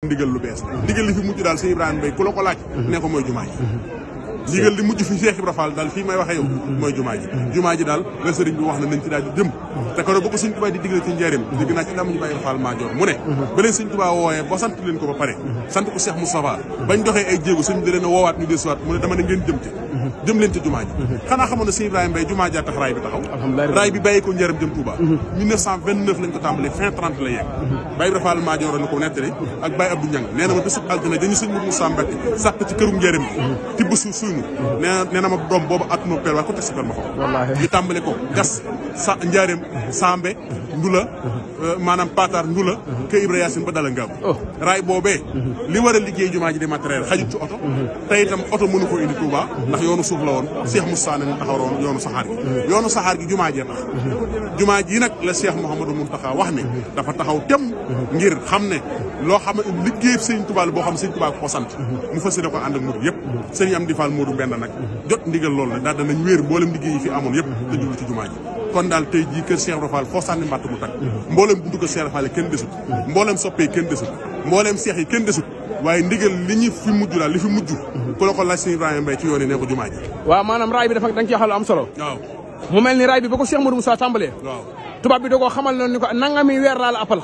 ndigal lu bees ndigal li fi mujj daal sëñ Ibrahima Mbaye ku la ko laaj ne ko mooy jumaa ji ndigal li mujj fi Cheikh Ibra Fall daal fii may waxee yow mooy jumaa ji daal la sëriñ bi wax na nañ ci daal di jëm te ko ba ko sëñ Tuubaa di digle ci njëriñ dégg naa ci damuñu Baye Fall Madior mu ne ba leen sëñ Tuubaa wooyee ba sant leen ko ba pare sant ko Cheikh Moustapha bañ doxee ay jéego sëñ bi da leen a woowaat ñu desuwaat mu ne dama ne ngeen jëm leen ci jumaa ji xanaa xamoon ne sëñ Ibrahima Mbaye jumaa jaa tax raay bi taxaw raay bi bàyyi ko njëriñ jëm Touba 1929 lañ ko tàmbalee fin 30 la yegg Baye Ibra Fall Madior la ko nettali ak Baye Abdou Niang nee na ma bésub altine dañu sëñ Mourou Moussa Mbacke sàq ci kërum njëriñ tibb suuf suñu nee na ma doom boobu atuma per waaye ko teg si per ma xam ñu tàmbale ko gas sa njaareem sambe ndula maanaam patar ndula ke Ibra Yacine ba dala ngam raay boobee li war a liggéey jumaa ji di matériel xajut ci oto te itam oto mënu ko indi Touba ndax yoonu suuf la woon Cheikh Moussa ne taxawoon yoonu saxaar gi jumaa jee tax jumaa ji nag la Cheikh Mouhamadou Mountakha wax ne dafa taxaw tem ngir xam ne loo xam ne liggéey sëñ Touba la boo xam ne sëñ Touba ko sant mu fas yéene ko ànd ak murid yëpp sëñ Amdi Fall Modou Mbenda nag jot ndigal loolu nag daal danañ wéer mboolem liggéey yi fi amoon yëpp te jublu ci jumaa ji kon daal tey jii kër Cheikh Ibra Fall foo sànni mbàtt mu tag mboolem buntu kër Cheikh Ibra Fall kenn desut mboolem soppee kenn desut mboolem seex yi kenn desut waaye ndigal li ñu fi mujj daal li fi mujj ku la ko laaj sëñ Ibrahima Mbaye ci yoon yi ne ko jumaa ji waaw maanaam raay bi dafa da nga ci xal am solo waaw mu mel ni raay bi ba ko Cheikh Modou Moussa tàmbalee waaw tubaab bi da koo xamal noonu ni ko nangami weer laa la appal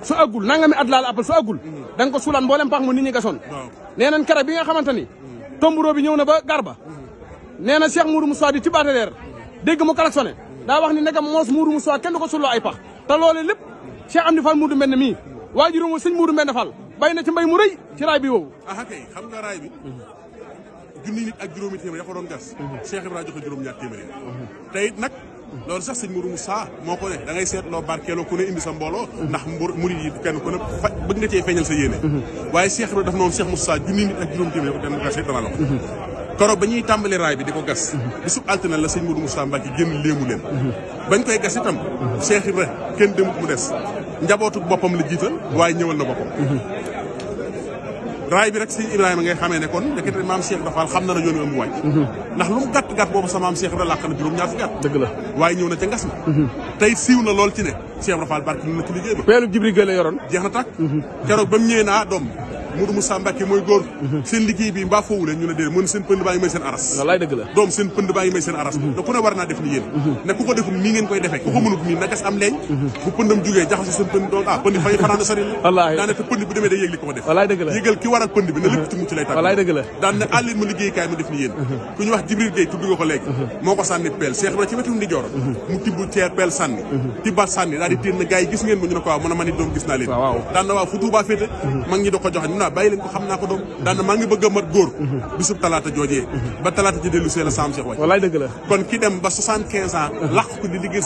su aggul nangami at laa la appal su aggul da nga ko suulaan mboolem pax mu nit ñi gasoon nee nañ kere bi nga xamante ni tomburoo bi ñëw na ba garba nee na Cheikh Modou Moussa di tibaate leer dégg mu klaxonné daa wax ni nekkam moos Modou Moussa kenn du ko sulloo ay pax te loole lépp Cheikh Amdi Fall Modou Mbenda mii waajuram sëñ Modou Mbenda Fall bay na ci mbay mu rëy ci raay bi woowu kay xam nga raay bi junni nit ak juróomi téeméer ya ko doon gas Cheikh Ibrahima joxe juróom-ñaar téeméer te it nag loolu sax sëñ Modou Moussa moo ko ne da ngay seetloo barkeeloo ku ne indi sa mbooloo ndax murid yi kenn ku ne bëgg nga cee feeñal sa yéene waaye Cheikh Ibrahima daf noonu Cheikh Moussa junni nit ak juróomi téeméer ko ten gas dana la ko koroog ba ñuy tàmbali raay bi di ko gas bisub altine la sëñ Modou Moussa Mbacke génn léemu leen bañ koy gas itam Cheikh Ibrahima kenn demut mu des njabootu boppam la jiital waaye ñëwal na boppam raay bi rek sëñ Ibrahima ngay xamee ne kon ndekete maam Cheikh Ibra Fall xam na yoon wi am wàcc ndax lu mu gàtt boobu sa maam Cheikh Ibra làq na juróom-ñaar fukki at dëgg la waaye ñëw na ca ngas ma tey siiw na lool ci ne Cheikh Ibra Fall barke lu na ci liggéey ba peelu Jibril Gueye la yoroon jeex na tàkk keroog ba mu ñëwee naa doom Modou Moussa Mbacke mooy góor seen liggéey bi mbaa foowu leen ñu ne déedéet mën seen pënd baa ngi may seen aras wallaay dëgg la doom seen pënd baa ngi may seen aras te ku ne war naa def ni yéen ne ku ko deful nii ngeen koy defee ku ko mënut nii na gas am leeñ bu pëndam jógee jaxase seen pënd doon pënd fay fanaan sori la daane te pënd bu demee day yëg li ko def wallaay dëgg la yëgal ki waral pënd bi na lépp ci mucc lay tàgg wallaay dëgg la daan ne àlleen ma liggéeykaay ma def ni yéen ku ñu wax Jibril Gueye tudd nga ko léegi moo ko sànni peel Cheikh Ibra ci wetu ndi joor mu tibb ceer peel sànni tibbaat sànni daal di téen na gars yi gis ngeen ma ñu ne ko waaw mu ne ma ni doom gis naa leen daan na waaw fu Tuubaa féete mag ñi do ko joxe ñu naa bàyyi leen ko xam naa ko doom daan na maa ngi bëgg a mat góor bisub talaata joojee ba talaata ji dellu see la saam Cheikh wàcc wallaay dëgg la kon ki dem ba 75 ans laq ko di liggéey